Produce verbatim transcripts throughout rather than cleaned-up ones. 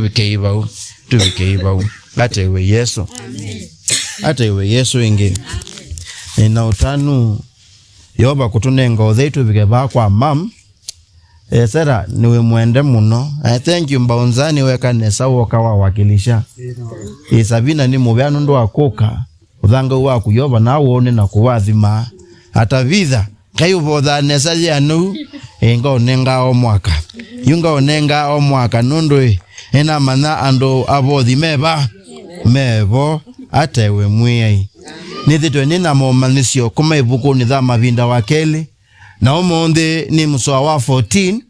Tũvikei vau, tũvikei vau. Atewe Yesu. Amen. Atewe Yesu ĩngĩ. Nĩna ũtanu Yeova kũtũnenga ũthei tũvike vaa kwa mam. Eh, Sera, nĩwĩ mwende mũno. I thank you, Mbaũnza, nĩweka nesa woka wawakilisha. Ĩ, Savina nĩ mũvea nũndũ wa kũka. Ũthangau waku Yeova na wone na kũwathima. Atavitha, Ngai ũvothaa nesa yĩanũu, ĩ, ngaũnengaa o mwaka. Yu ngaũnengaa o mwaka nũndũ, ĩ, nĩnamanya andũ avothi meva, mevo, atewe Mwĩai. Nĩthĩtwe nĩ na momanyĩsyo kuma ĩvukunĩ tha Mavinda wa kelĩ, na ũmũnthĩ nĩ mũsoa wa fourteen,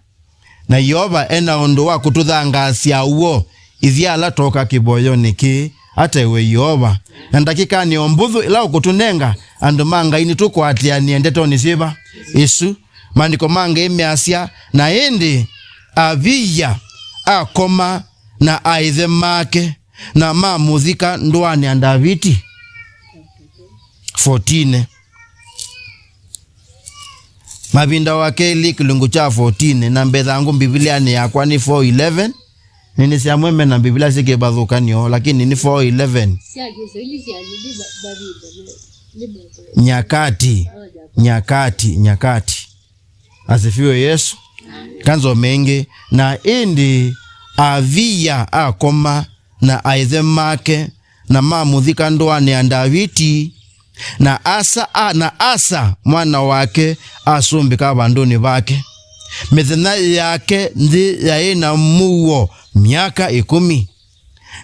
na Yeova ena ũndũ wa kũtũthangaasya w'o ithyĩ ala twoka kĩvoyonĩ kĩĩ, atewe Yeova. Na ndakĩkanĩ o mbũthũ ĩla ũkũtũnenga, andũ ma Ngai, nĩtũkũatĩanĩe ndetonĩ syĩva? Ĩsu. Maandĩko ma Ngai measya, na ĩndĩ Avia akoma na aaĩthe make, na mamũthika ndũanĩ ya Ndaviti. Fourteen. Mavinda wa kelĩ kĩlungu kya fourteen, na mbethangu Mbivilianĩ yakwa nĩ four eleven. Nĩnĩsĩ amwe mena Mbivilia syĩ kĩvathũkany'o, lakini nĩ four eleven. Sya Kĩsaili sya Lili ba-, Mavinda nĩ, nĩ Nyakati, Nyakati, Nyakati. Asifiwe Yesu. Kanzo mengi. Na ĩndĩ Avia akoma na aĩthe make, na mamũthika ndũanĩ ya Ndaviti, na Asa, a, na Asa mwana wake asumbĩka vandũnĩ vake. Mĩthenya yake nthĩ yaĩ na mũuo myaka ĩkũmi.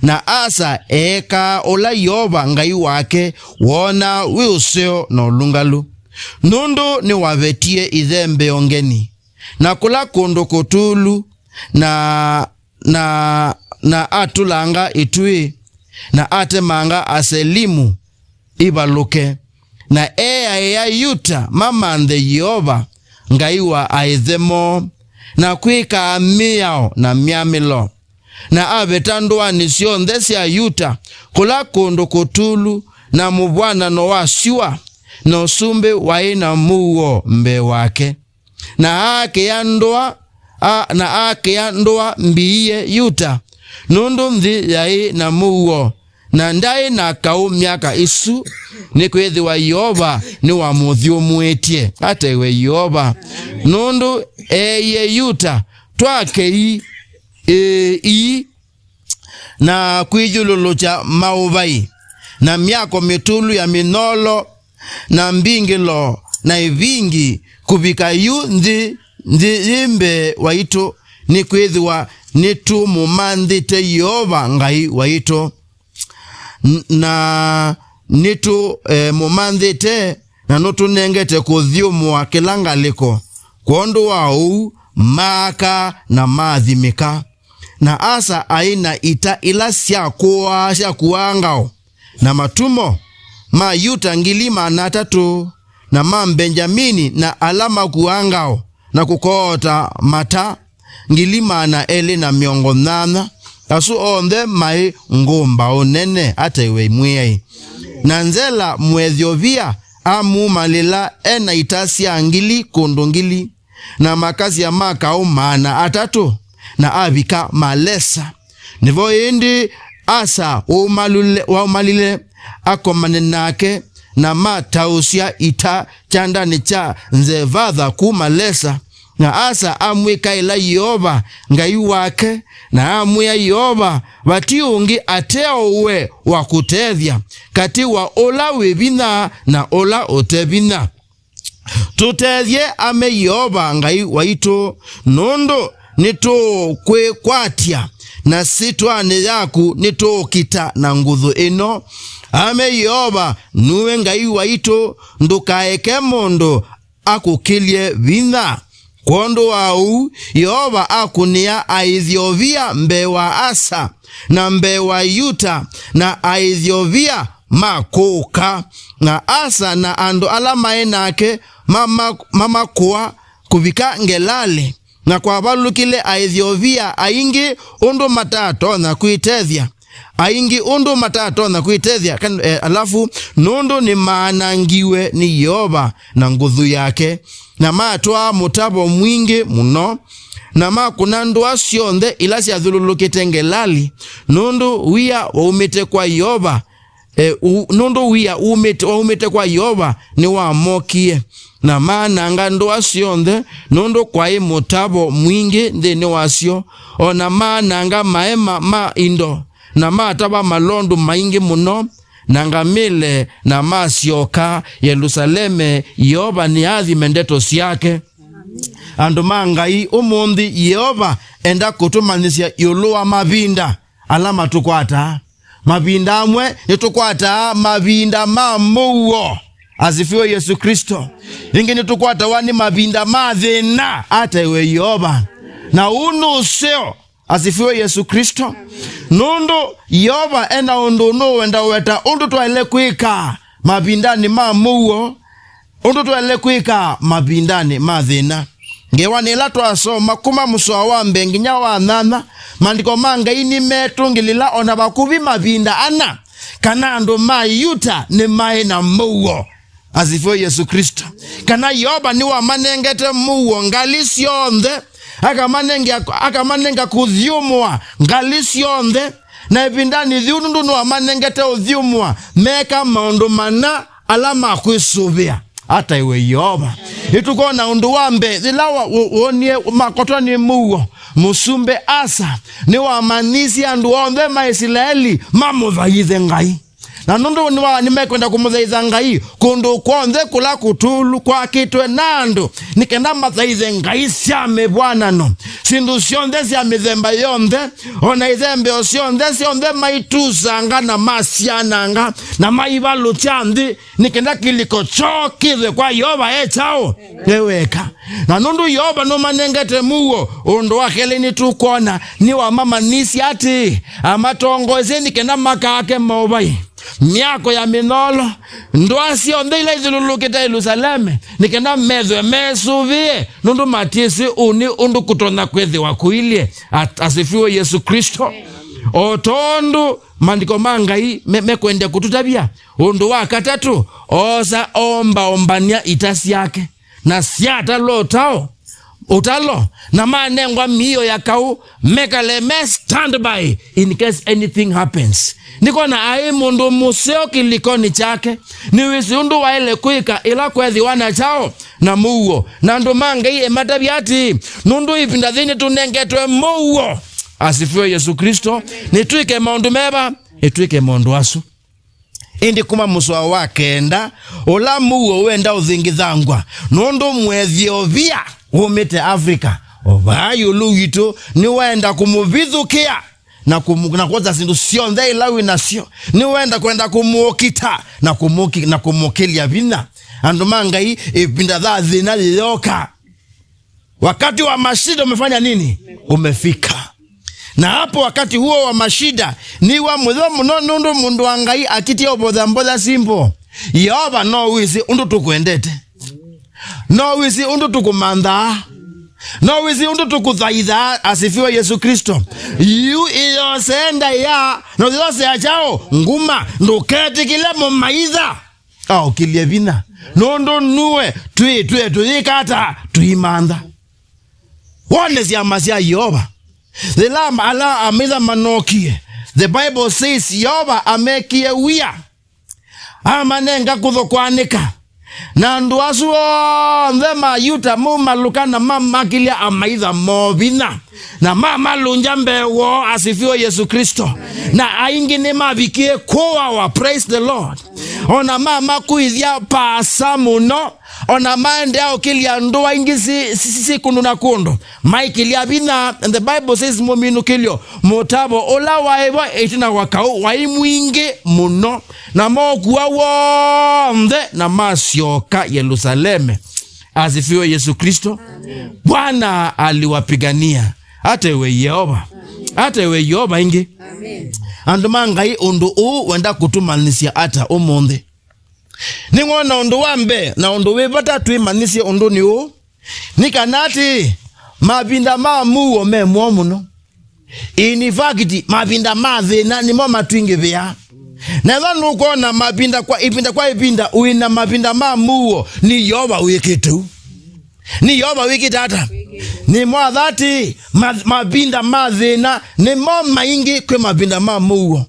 Na Asa eekaa ũla Yeova Ngai wake woonaa wĩ ũseo na ũlũngalu, nũndũ nĩwavetie ĩthe mbeo ngeni, na kũla kũndũ kũtũlu, na, na, na atũlanga ĩtuĩ, na atemanga Aselimu ivalũke, na eaĩa Yuta mamanthe Yeova, Ngai wa aĩthe moo, na kwĩkaa mĩao na myamĩlo. Na aveta ndũanĩ syonthe sya Yuta, kũla kũndũ kũtũlu, na mũvw'anano wa syũa, na ũsumbĩ waĩ na mũuo mbee wake. Na aakĩa ndũa, a, na aakĩa ndũa mbiie Yuta, nũndũ nthĩ yaĩ na mũuo, na ndaĩ na kaũ myaka ĩsu, nĩkwĩthĩwa Yeova nĩwamũthyũmũĩtye. Atewe Yeova, nũndũ eeie Yuta, twakei, ĩĩ, ii, na kwĩyĩũlũlũkya maũvai, na myako mĩtũlu ya mĩnyoolo, na mbingĩlo, na ĩvingi, kũvika yu nthĩ, nthĩ yĩ mbee waitũ, nĩkwĩthĩwa nĩtũmũmanthĩte Yeova Ngai waitũ. N-, na nĩtũ, eh, mũmanthĩte, na nũtũnengete kũthyũmũa kĩla ngalĩko, kwondũ wa ũu maaka na maathimĩka. Na Asa aĩ na ita ila syakũaa, syakuaa ngao, na matumo ma Yuta ngili maana atatũ, na ma Mbengyamini na ala makuaa ngao na kũkoota mata ngili maana elĩ na mĩongo nyanya, asu onthe maĩ ngũmbaũ nene, atewe Mwĩai. Na Nzela Mũethiovia amumalĩla e na ita sya ngili kũndũ ngili, na makasya ma kaũ maana atatũ, na avika Malesa. Nĩvo ĩndĩ Asa waumalile-, waumalile akomane nake, na mataũsya ita kyandanĩ kya Nzevatha ku Malesa. Na Asa amwĩkaĩla Yeova Ngai wake, na amwĩa Yeova, vati ũngĩ ate o we wa kũtethya katĩ wa ũla wĩ vinya na ũla ũte vinya. Tũtethye, ame Yeova Ngai waitũ, nũndũ nĩtũũkwĩkwatya, na syĩtwanĩ yaku nĩtũũkita na nguthu ĩno. Ame Yeova, nue Ngai waitũ, ndũkaeke mũndũ akũkĩlye vinya. Kwondũ wa ũu, Yeova akũnĩa Aethiovia mbee wa Asa, na mbee wa Yuta, na Aethiovia makũka. Na Asa na andũ ala maĩ nake mama-, mamakũa kũvika Ngelali, na kwavalũkile Aethiovia aingĩ ũndũ matatonya kwĩtethya. Aingĩ ũndũ matatonya kwĩtethya, kan-, eh, alafu nũndũ nĩmaanangiwe nĩ Yeova na nguthu yake, na matwaa mũtavo mwingĩ mũno, na makũna ndũa syonthe ila syathyũlũlũkĩte Ngelali, nũndũ wia waumĩte kwa Yeova, e, u, nũndũ wia umĩte, waumĩte kwa Yeova nĩwamokie. Na maananga ndũa syonthe, nũndũ kwaĩ mũtavo mwingĩ nthĩnĩ wasyo, o na maananga maema ma indo, na matava malondu maingĩ mũno, na ngamĩle, na masyoka Yelusaleme. Yeova nĩathime ndeto syake. Andũ ma Ngai, ũmũnthĩ Yeova enda kũtũmanyĩsya ĩũlũ wa mavinda ala matũkwataa. Mavinda amwe nĩtũkwataa mavinda ma mũuo. Asifiwe Yesu Kristo. Ĩngĩ nĩtũkwatawa nĩ mavinda ma thĩna. Ataĩwe Yeova. Na ũũ nĩ ũseo. Asifiwe Yesu Kristo. Nũndũ Yeova ena ũndũ nũwenda weta ũndũ twaĩle kwĩka mavindanĩ ma mũuo, ũndũ twaĩle kwĩka mavindanĩ ma thĩna. Ngewa nĩ ĩla twasoma kuma mũsoa wa mbee nginya wa nyanya, maandĩko ma Ngai nĩmetũngĩlĩla ona vakuvĩ mavinda ana kana andũ ma Yuta nĩmaĩ na mũuo. Asifiwe Yesu Kristo. Kana Yeova nĩwamanengete mũuo ngalĩ syonthe, akamanenga, akamanenga kũthyũmũa ngalĩ syonthe. Na ĩvindanĩ yĩu nũndũ nĩwamanengete ũthyũmũa, meka maũndũ mana ala ma kwĩsũvĩa. Ataĩwe Yeova. Nĩtũkwona ũndũ wa mbee, yĩla wa-, wo-, wonie makotwa nĩ mũuo, mũsumbĩ Asa nĩwamanyĩisye andũ onthe ma Isilaeli mamũthaithe Ngai. Na nũndũ nĩwa-, nĩmekwenda kũmũthaitha Ngai, kũndũ kw'onthe kũla kũtũlu kwakĩtwe na andũ, nĩ kenda mathaithe ngai sya mĩvw'anano, syĩndũ syonthe sya mĩthemba yonthe, o na ithembeo syonthe, syonthe maitusanga na masyananga na maivalũkya nthĩ, nĩ kenda kĩlĩko kyoo kĩthwe kwa Yeova e kyaũ? E weka. Na nũndũ Yeova nũmanengete mũuo, ũndũ wa kelĩ nĩtũkwona nĩwamamanyĩisye atĩ amatongoesye nĩ kenda makake maũvai, myako ya mĩnyoolo, ndũa syonthe ila ithyũlũlũkĩte Yelusaleme, nĩ kenda methwe mesũvĩe, nũndũ matyĩsĩ ũu nĩ ũndũ kũtonya kwĩthĩwa kũilye. At-, asifiwe Yesu Kristo. O tondũ maandĩko ma Ngai me-, mekwendea kũtũtavya, ũndũ wa katatũ, oosa oombaombany'a ita syake, na syatala ũtao, ũtalo, na manengwa mĩio ya kaũ, mekale me standby in case anything happens. Nĩkwona aĩ mũndũ mũseo kĩlĩkonĩ kyake, nĩwĩsĩ ũndũ waĩle kwĩka ĩla kwethĩwa na kyaũ? Na mũuo. Na andũ ma Ngai ĩmatavya atĩĩ, nũndũ ĩvinda yĩĩ nĩtũnengetwe mũuo. Asifiwe Yesu Kristo. Nĩtwĩke maũndũ meva? Nĩtwĩke maũndũ asu. Ĩndĩ kuma mũsoa wa kenda, ũla mũuo wenda ũthingithangwa, nũndũ Mũethiovia wumĩte Africa, o vaa ĩũlũ witũ, nĩwenda kũmũvithũkĩa na kũmũ-, na kwosa syĩndũ syonthe ila wĩ nasyo. Nĩwenda kwenda kũmũũkita na kũmũki-, na kũmũkĩlya vinya. Andũ ma Ngai, ĩvinda ya thĩna yĩyoka. Wakati wa mashida umefanya nini? Umefika. Na hapo wakati huo wa mashida, nĩwa mũyo mũno nũndũ mũndũ wa Ngai akitie ũvotha mboya simple. Yeova no wĩsĩ ũndũ tũkwendete. No wĩsĩ ũndũ tũkũmanthaa. No wĩsĩ ũndũ tũkũthaithaa. Asifiwe Yesu Kristo. Yu ĩyosenda ya, na ũyosea kyaũ? Nguma. Ndũketĩkĩle mũmaitha aũkĩlye vinya. Nũndũ nue twĩ, twĩ, tũyĩka ata? Tũimantha. Wone syama sya Yeova. Yĩla ama-, ala amaitha manokie, the Bible says Yeova amekie wia. Amanenga kũthokwanĩka. Na andũ asu onthe ma Yuta maumalũka na mamakĩlya amaitha moo vinya. Na mamalũngya mbee woo, asifiwe Yesu Kristo. Na aingĩ nĩmavikie kũawa, praise the Lord. O na mamakuithya vaasa mũno, o na maendea ũkĩlya ndũa ingĩ si, si, si, si kũndũ na kũndũ. Maikĩlya vinya, and the Bible says mũminũkĩlyo, mũtavo ũla waĩ vo ĩtina wa kaũ waĩ mwingĩ mũno, na mokua w'onthe na masyoka Yelusaleme. Asifiwe Yesu Kristo. Amen. Bwana aliwapigania. Ataĩwe Yeova. Ataĩwe Yeova ĩngĩ. Amen. Andũ ma Ngai, ũndũ ũũ wenda kũtũmanyĩsya ata ũmũnthĩ? Nĩwona ũndũ wa mbee na ũndũ wĩ vata twĩmanyĩsye ũndũ nĩ ũũ, nĩ kana atĩ mavinda ma mũuo me mwaũ mũno. In fact, mavinda ma thĩna nĩmo matwingĩvĩaa. Na ethwa nũkwona mavinda kwa ĩvinda kwa ĩvinda wĩ na mavinda ma mũuo, nĩ Yeova wĩkĩte ũu. Nĩ Yeova wĩkĩte ata? Nĩmo athati, ma-, mavinda ma thĩna nĩmo maingĩ kwĩ mavinda ma mũuo.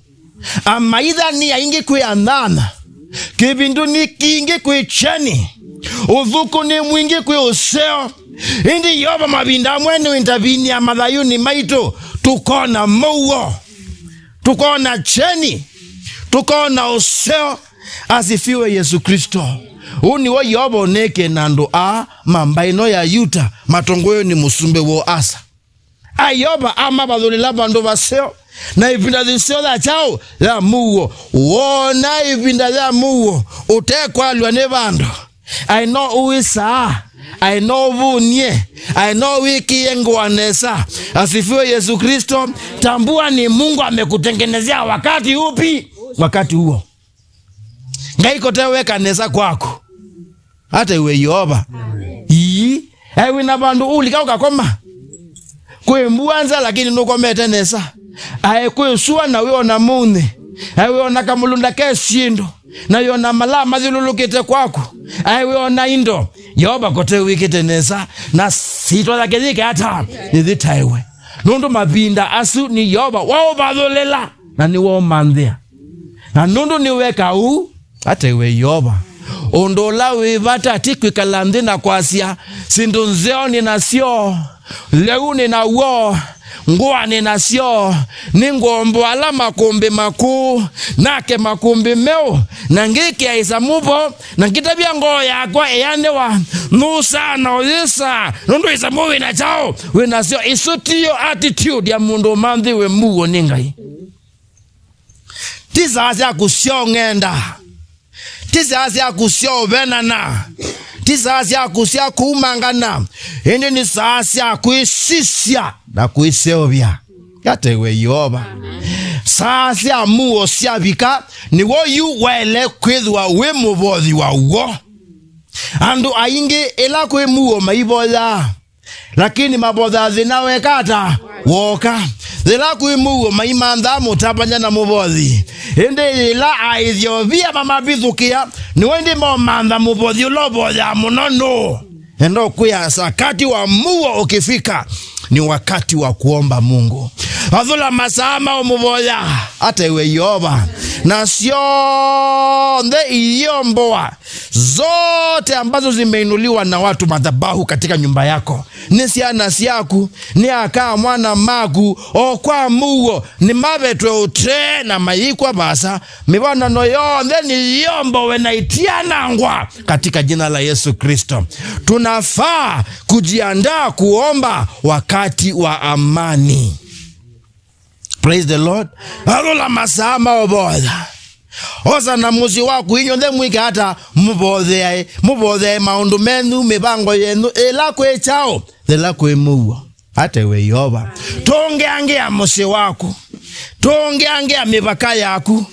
Amaitha nĩ aingĩ kwĩ anyanya. Kĩvindu nĩ kingĩ kwĩ kyeni. Ũthũku nĩ mwingĩ kwĩ ũseo. Ĩndĩ Yeova mavinda amwe nĩ ũintavinia mathayũnĩ maitũ, tũkona mũuo, tũkona kyeni, tũkona ũseo. Asifiwe Yesu Kristo. Ũu nĩw'o Yeova ũneekie na andũ aa ma mbaĩ ĩno ya Yuta, matongoew'e nĩ mũsumbĩ woo Asa. A Yeova amavathũlĩla vandũ vaseo, na ĩvinda yĩseo ya kyaũ? Ya mũuo. Woona ĩvinda ya mũuo ũtekwalw'a nĩ vandũ, aĩ no ũĩsaa, aĩ no ũvũny'e, aĩ no wĩkĩe ngũa nesa. Asifiwe Yesu Kristo. Tambua ni Mungu amekutengenezea wakati upi? Wakati huo. Ngai kote weka nesa kwaku. Hata iwe Yeova. Ii. Aĩ wĩna vandũ ũlika ũkakoma. Kwĩ mbua nza, lakini nũkomete nesa. Aĩ kwĩ sua na wĩona mũnĩ. Aĩ wĩona kamũlũnda ke syĩndũ. Na wĩona malaa mathyũlũlũkĩte kwaku. Aĩ wĩona indo. Yeova kote wĩkĩte nesa. Na sitwa yake yĩke ata? Nĩthitaĩwe. Nũndũ mavinda asu nĩ Yeova waũvathũlĩla. Na nĩwaũmanthĩa. Na nũndũ nĩweka ũu, ata iwe Yeova. Ũndũ ũla wĩ vata ti kwĩkala nthĩ na kwasya, syĩndũ nzeo nĩ nasyo, lĩu nĩ naw'o, ngũa nĩ nasyo, nĩngũomboa ala makũmbĩ makũũ, nake makũmbĩ meũ, na ngĩkĩa ĩsamũ vo, na ngĩtavya ngoo yakwa ĩyanĩwa, nũsaa na ũyĩsaa, nũndũ ĩsamũ wĩ na kyaũ? Wĩ nasyo. Ĩsu tiyo attitude ya mũndũ ũmanthĩwe mũuo nĩ Ngai. Ti saa syaku sya ũng'enda. Ti saa syaku sya ũvenana. Ti saa syaku sya kũumangana. Ĩndĩ nĩ saa sya kwĩsisya na kwĩseũvya. Ata iwe Yeova. Saa sya mũuo syavika, nĩw'o yu waĩle kwĩthĩwa wĩ mũvothi wa w'o. Andũ aingĩ ĩla kwĩ mũuo maivoyaa. Lakini mavothaa thĩna weka ata? Woka. Yĩla kwĩ mũuo maimanthaa mũtavany'a na mũvothi. Ĩndĩ yĩla Aethiovia mamavithũkĩa, nĩw'o ĩndĩ momantha mũvothi ũla ũvoyaa mũno nũũ? Enda ũkwĩa, wakati wa mũuo ukifika, ni wakati wa kuomba Mungu. Vathũla masaa ma ũmũvoya, ata iwe Yeova. Na syonthe iiomboa zote ambazo zimeinuliwa na watu madhabahu katika nyumba yako, nĩ syana syaku, nĩ aka mwana maku, o kwa mũuo, nĩmavetwe ũtee na mayĩkw'a vaasa. Mĩvanano yonthe nĩyĩombowe na itianangwa katika jina la Yesu Kristo. Tunafaa kujiandaa kuomba wakati wa amani. Praise the Lord. Vathũla masaa ma ũvoya. Osa na mũsyĩ waku inyw'onthe mwĩke ata? Mũvotheae, mũvotheae maũndũ menyu, mĩvango yenyu, ĩla kwĩ kyaũ? Yĩla kwĩ mũuo. Ata iwe Yeova. Tũngĩangĩa mũsyĩ waku. Tũngĩangĩa mĩvaka yaku.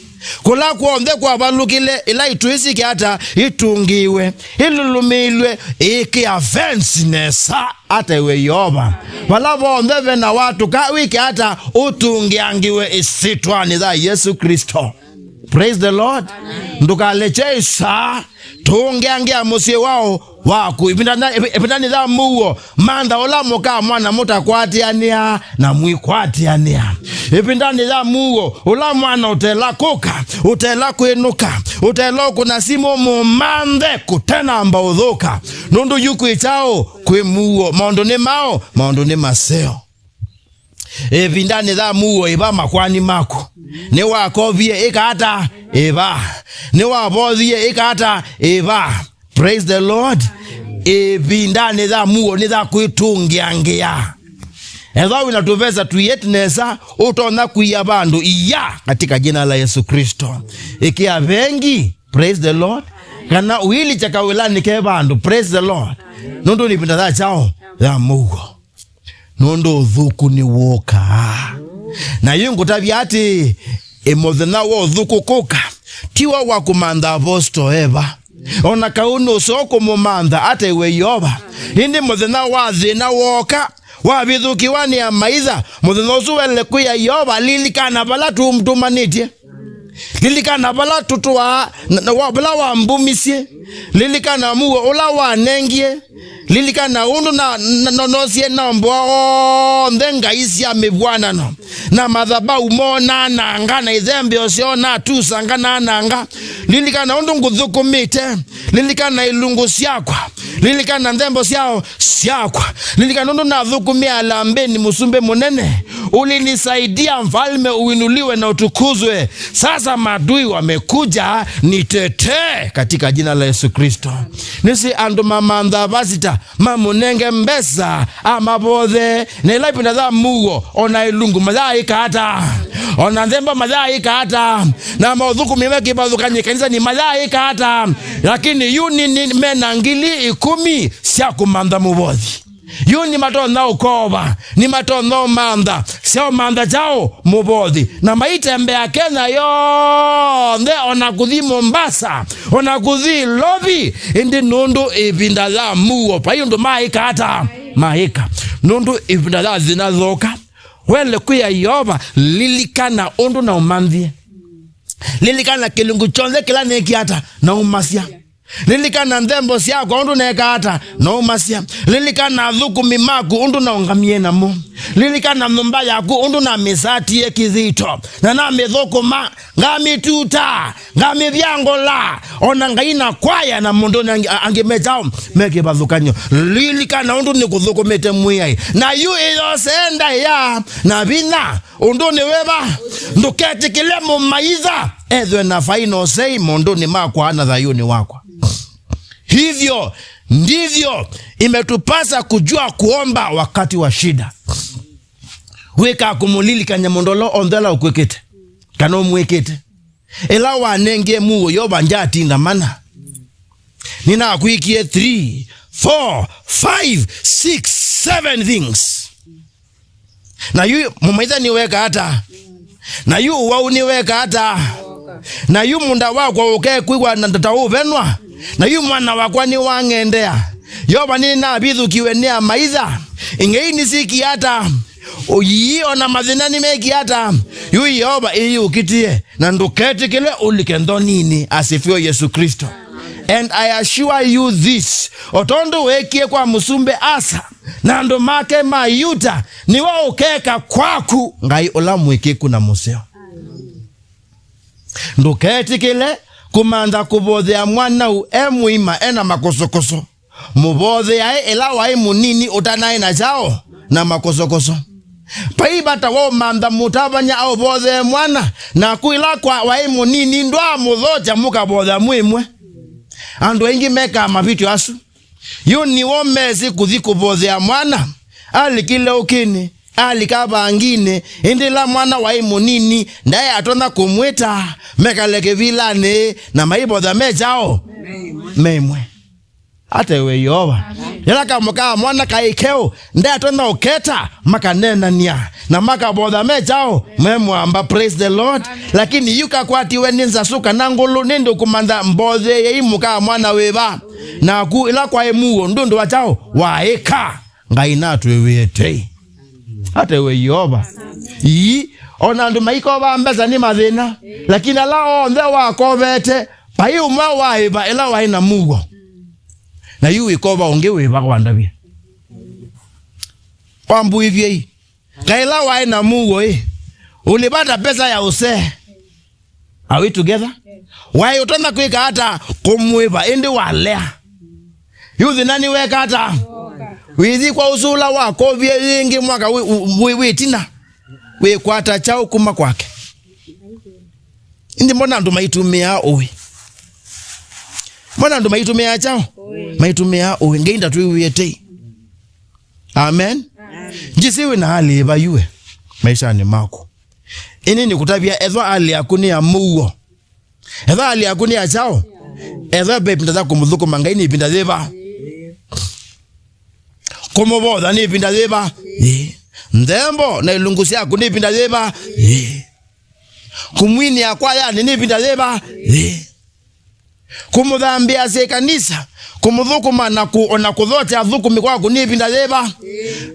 Kũla kw'onthe kwavalũkile, ĩla itũ ĩsyĩke ata? Itũngĩĩwe, ilũlũmĩĩlwe, ĩkĩa fence nesa. Ata iwe Yeova. Vala vonthe ve na watũka, wĩke ata? Ũtũngĩangĩwe ĩsyĩtwanĩ ya Yesu Kristo. Praise the Lord. Amen. Ndũkalekye ĩsaa. Tũngĩangĩa mũsyĩ wao waku. Ĩvinda na, ĩvi-, ĩvindanĩ ya mũuo, mantha ũla mũka mwana mũtakwatĩanĩa na mwĩkwatĩanĩa. Ĩvindanĩ ya mũuo, ũla mwana ũtela kũka, ũtela kwĩnũka, ũtela ũkũna simũ, mũmanthe kũtenamba ũthũka. Nũndũ yu kwĩ kyaũ? Kwĩ mũuo. Maũndũ nĩ maũ? Maũndũ nĩ maseo. Ĩvindanĩ ya mũuo, ĩva makwani maku. Nĩwakovie, ĩka ata? Ĩva. Nĩwavothie, ĩka ata? Ĩva. Praise the Lord. Ĩvindanĩ ya mũuo nĩ ya kwĩtũngĩangĩa. Ethĩwa wĩna tũvesa tũiĩti nesa, ũtonya kũia vandũ, ia katika jina la Yesu Kristo. Ĩkĩa vengi. Praise the Lord. Kana ũilikya kawĩlanĩ ke vandũ. Praise the Lord. Nũndũ nĩ ĩvinda ya kyaũ? Ya mũuo. Nũndũ ũthũku nĩwũkaa. Na yu ngũtavya atĩ, ĩ mũthenya wa ũthũku kũka, ti wa wa kũmantha Apostle Eva. O na kau nũseo kũmũmantha, ata iwe Yeova. Ĩndĩ mũthenya wa thĩna woka, wavithũkĩwa nĩ amaitha, mũthenya ũsu wele kwĩa Yeova, lilikana vala tũmũtũmanĩtye. Lilikana vala tũtũaa, na, na wa, vala wambumisye. Lilikana muo ũla wanengie. Lilikana ũndũ na, na, nonosie na mboa onthe ngai sya mĩvw'anano, na mathabau moo naananga, na ithembeo syoo na tusanga naananga. Lilikana ũndũ ngũthũkũmĩte. Lilikana ilungu syakwa. Lilikana nthembo syao syakwa. Lilikana ũndũ nathũkũmĩa alambeni mũsumbĩ mũnene. Ulinisaidia, mfalme uinuliwe na utukuzwe. Sasa maadui wamekuja, nitetee katika jina la Yesu Kristo. Nĩsĩ andũ mamantha vasita, mamũnenge mbesa, amavothe, na ĩla ĩvinda ya mũuo, ona ilungu mayaaĩka ata, ona nthembo mayaaĩka ata, na maũthũkũmi me kĩvathũkany'o ĩkanisa nĩ mayaaĩka ata. Lakini yu nĩ, nĩ, mena ngili ikũmi sya kũmantha mũvothi. Yu nĩmatonya ũkova, nĩmatonya ũmantha, syaũmantha kyaũ? Mũvothi. Na maitembea Kenya yonthe, ona kũthi Mombasa, ona kũthi Lovi, ĩndĩ nũndũ ĩvinda ya mũuo, vai ũndũ maaĩka ata? Maaĩka. Nũndũ ĩvinda ya thĩna yooka, wele kwĩa Yeova, lilikana ũndũ naũmanthie. Lilikana kĩlungu kyonthe kĩla neekie ata? Naumasya. Lilikana nthembo syakwa ũndũ neekaa ata? Naumasya. Lilikana athũkũmi maku ũndũ naũngamie namo. Lilikana nyũmba yaku ũndũ namĩsatie kĩthito, na namĩthũkũma, ngamĩtuta, ngamĩvyangũla, ona ngai na kwaya na mũndũ angĩ, angĩ me kyaũ? Me kĩvathũkany'o. Lilikana ũndũ nĩkũthũkũmĩte Mwĩai. Na yu ĩyose ndaĩa na vinya. Ũndũnĩ wĩva? Ndũketĩkĩle mũmaitha ethwe na vai na ũsei maũndũnĩ makwa na thayũnĩ wakwa. Hivyo ndivyo imetupasa kujua kuomba wakati wa shida. Wĩka kũmũlilikany'a mũndũ ũla onthe ũla ũkwĩkĩte kana ũmwĩkĩte. Ĩla wanengie muo Yeova, ndyatinda mana. Nĩnakwĩkie three, four, five, six, seven things. Na yu mũmaitha nĩweka ata? Na yu ũwau nĩweka ata? Na yu mũnda wakwa ũkekwĩw'a na ndata ũvenwa? Na yu mwana wakwa nĩwang'endea? Yeova, nĩnavithũkiwe nĩ amaitha. Ing'ei nĩsikie ata? Ũyii ona mathĩna nĩmekie ata? Yu Yeova ĩyũkĩtie, na ndũketĩkĩle ũlike nthonini. Asifiwe Yesu Kristo. And I assure you this, o tondũ weekie kwa mũsumbĩ Asa na andũ make ma Yuta, nĩwe ũkeka kwaku, Ngai ũla mũĩkĩĩku na mũseo. Ndũketĩkĩle kũmantha kũvothea mwanau e mũima ena makũsũkũsũ. Mũvotheae ĩla waĩ mũnini ũtanaĩ na kyaũ? Na makũsũkũsũ. Vai vata wa ũmantha mũtavany'a aũvothee mwana, naku ĩla kwa waĩ mũnini ndwaamũthokya mũkavothea mwĩ ĩmwe. Andũ aingĩ mekaa mavĩtyo asu. Yu nĩw'o mesĩ kũthi kũvothea mwana, alikile ũkĩnĩ, alika vanginĩ, ĩndĩ ĩla mwana waĩ mũnini, ndaĩ atonya kũmwĩta, mekale kĩvilanĩ, na maivotha me kyaũ? Me ĩmwe. Ate we Yeova. Amen. Yĩla kamũkaa mwana kaĩ keũ, ndatonya ũketa, makaneenania, na makavotha me kyaũ? Me mwamba. Praise the Lord. Amen. Lakini yu kakwatiwe nĩ nzasu kana ngũlũ, nĩndĩ ũkũmantha mbotheei mũkaa mwana wĩva? Naku ĩla kwaĩ muo, ndũndũ wa kyaũ? Waĩka. Ngai natwĩw'ĩe tei. Ate we Yeova. Ii, ona andũ maikovaa mbesa nĩ mathĩna, lakini ala onthe wakovete, vai ũmwe waĩva ĩla waĩ na muo. Na yu wĩkova ũngĩ wĩva kwandavya? Wambuĩvyei. Kaĩla waĩ na muo ĩ, ũlĩvata pesa ya ũsee. Are we together? Waĩ ũtonya kwĩka ata? Kũmwĩva, ĩndĩ walea. Yu thĩna nĩweka ata? Wĩthi kwa ũsu ũla wakovie yĩngĩ mwaka wĩ, wĩ, wĩ ĩtina. Wĩkwata kyaũ kuma kwake? Ĩndĩ mbona andũ maitũmĩaa ũĩ? Mbona andũ maitũmĩaa kyaũ? Maitũmĩaa ũĩ. Ngai ndatwĩw'ĩe tei. Amen. Amen. Njĩsĩ wĩ na alĩva yuwe maishanĩ maku. Ĩndĩ nĩkũtavya, ethwa alĩ yaku nĩ ya mũuo. Ethwa alĩ yaku nĩ ya kyaũ? Ethwa ve ĩvinda ya kũmũthũkũma Ngai nĩ ĩvinda yĩva? Kũmũvotha nĩ ĩvinda yĩva? Ĩ. Nthembo na ilungu syaku nĩ ĩvinda yĩva? Ĩ. Kũmwinĩa kwayanĩ nĩ ĩvinda yĩva? Ĩ. Kũmũthambĩa syĩ kanisa, kũmũthũkũma na kũ-, ona kũthokya athũkũmi kwaku nĩ ĩvinda yĩva?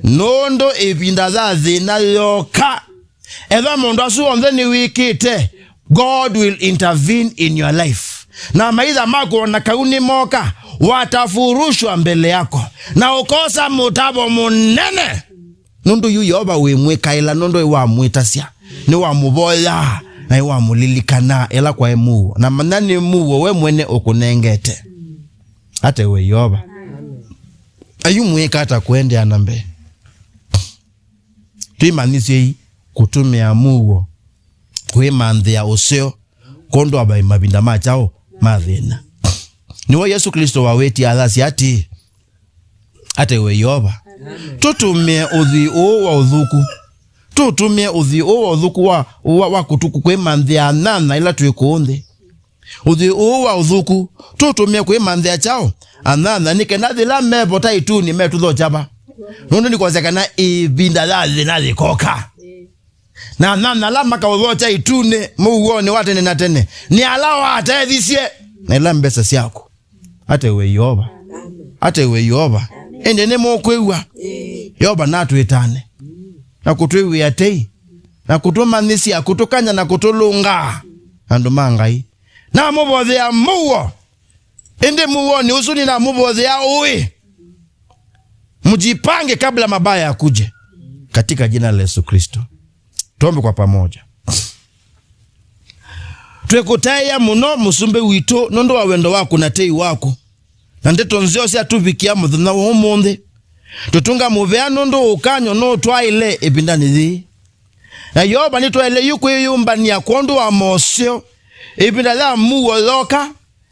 Nũndũ ĩvinda ya thĩna yooka, ethwa maũndũ asu onthe nĩwĩkĩte, God will intervene in your life. Na maitha maku ona kau nĩmoka, watafurushwa mbele yako. Na ũkosa mũtavo mũnene. Nũndũ yu Yeova wĩmwĩkaĩla, nũndũ nĩwamwĩtasya, nĩwamũvoya, na nĩwamũlilikana ĩla kwaĩ mũuo. Na manya nĩ mũuo we mwene ũkũnengete. Ate we Yeova. Ayu mwĩka ata kũendeea na mbee? Twĩmanyĩsyei kũtũmĩa mũuo kwĩmanthĩa ũseo kwondũ wa mavinda ma kyaũ? Ma thĩna. Nĩwe Yesũ Klĩsto wawĩtie athasya atĩĩ, ate we Yeova, tũtũmĩe ũthwii ũũ wa ũthũku. Tũtũmĩe ũthwii ũũ wa ũthũku wa, wa, wa kũtũ-, kwĩmanthĩa anyanya ĩla twĩ kũũ nthĩ. Ũthwii ũũ wa ũthũku tũtũmĩe kwĩmanthĩa kyaũ? Anyanya, nĩ kana yĩla mevota ĩtunĩ metũthokya va? Nũndũ nĩkwasya kana ĩvinda ya thĩna yĩkoka. Na anyanya ala makaũthokya ĩtunĩ mũuonĩ wa tene na tene nĩ ala watethisye na ila mbesa syaku. Ate we Yeova. Ate we Yeova. Ĩndĩ nĩmũkwĩw'a. Yeova natwĩtane na kũtwĩw'ĩa tei na kũtũmanyĩsya, kũtũkany'a na kũtũlũnga andũ ma Ngai. Namũvoyea mũuo. Ĩndĩ mũuonĩ ũsu nĩnamũvoyea ũĩ. Mjipange kabla mabaya yakuje. Katika jina la Yesu Kristo. Tuombe kwa pamoja. Twĩkũtaĩa mũno, Mũsumbĩ witũ, nũndũ wa wendo waku na tei waku, na ndeto nzeo syatũvikĩa mũthenya wa ũmũnthĩ. Tũtũnga mũvea nũndũ ũkany'o nũtwaĩle ĩvindanĩ yĩĩ. Na Yeova, nĩtwaĩle yu kwĩyũmbany'a kwondũ wa moseo. Ĩvinda ya mũuo yoka,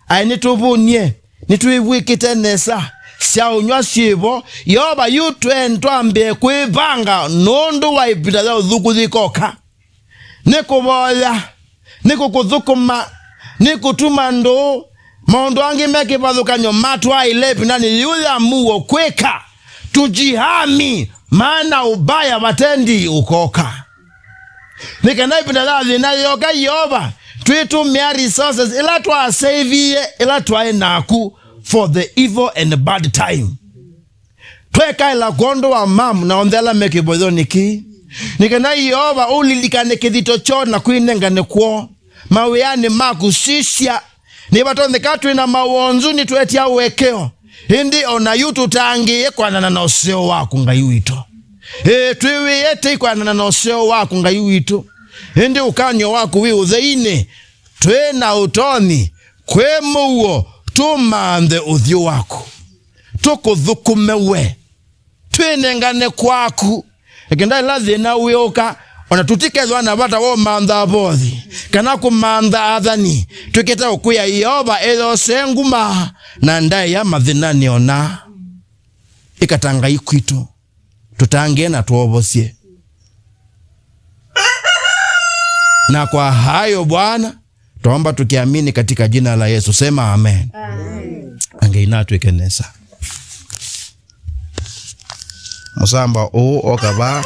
aĩ nĩtũvũnie, nĩtwĩvw'ĩkĩte nesa, sya ũnyw'a syĩvo. Yeova, yu twe-, twambĩe kwĩvanga nũndũ wa ĩvinda ya ũthũku yĩkoka. Nĩ kũvoya, nĩ kũkũthũkũma, nĩ kũtuma ndũũ, maũndũ angĩ me kĩvathũkany'o matwaĩle ĩvindanĩ yĩu ya mũuo kwĩka. Tujihami, maana ũvaya vatendi ũkoka. Nĩ kana ĩvinda ya thĩna yoka, Yeova, twĩtũmĩa resources ila twaseivie, ila twaĩ naku for the evil and bad time. Twekaĩla kwondũ wa mamu na onthe ala me kĩvoyonĩ kĩĩ. Nĩ kana Yeova ũlilikane kĩthito kyoo na kwĩnengane kwoo. Mawĩanĩ maku sisya. Nĩvatonyeka twĩ na mawonzu nĩtwetya ũekeo. Ĩndĩ o na yu tũtangĩĩe kwanana na ũseo waku, Ngai witũ. Ĩĩ, twĩw'ĩe tei kwanana na ũseo waku, Ngai witũ. Ĩndĩ ũkany'o waku wĩ ũtheinĩ. Twĩ na ũtonyi, kwĩ mũuo, tũmanthe ũthyũ waku. Tũkũthũkũme we. Twĩnengane kwaku. Ĩkĩnda ĩla thĩna wĩũka, ona tũtikethwa na vata wa ũmantha avothi, kana kũmantha athani. Twĩkĩte ũkwĩa Yeova eyose nguma na ndaĩa mathĩnanĩ ona. Ĩka ta Ngai kwitũ. Tũtangĩe na twovosye. Na kwa hayo Bwana, twaomba tukiamini katika jina la Yesu. Sema amen. Amen. Ngai natwĩke nesa. Mũsamba ũũ oka vaa.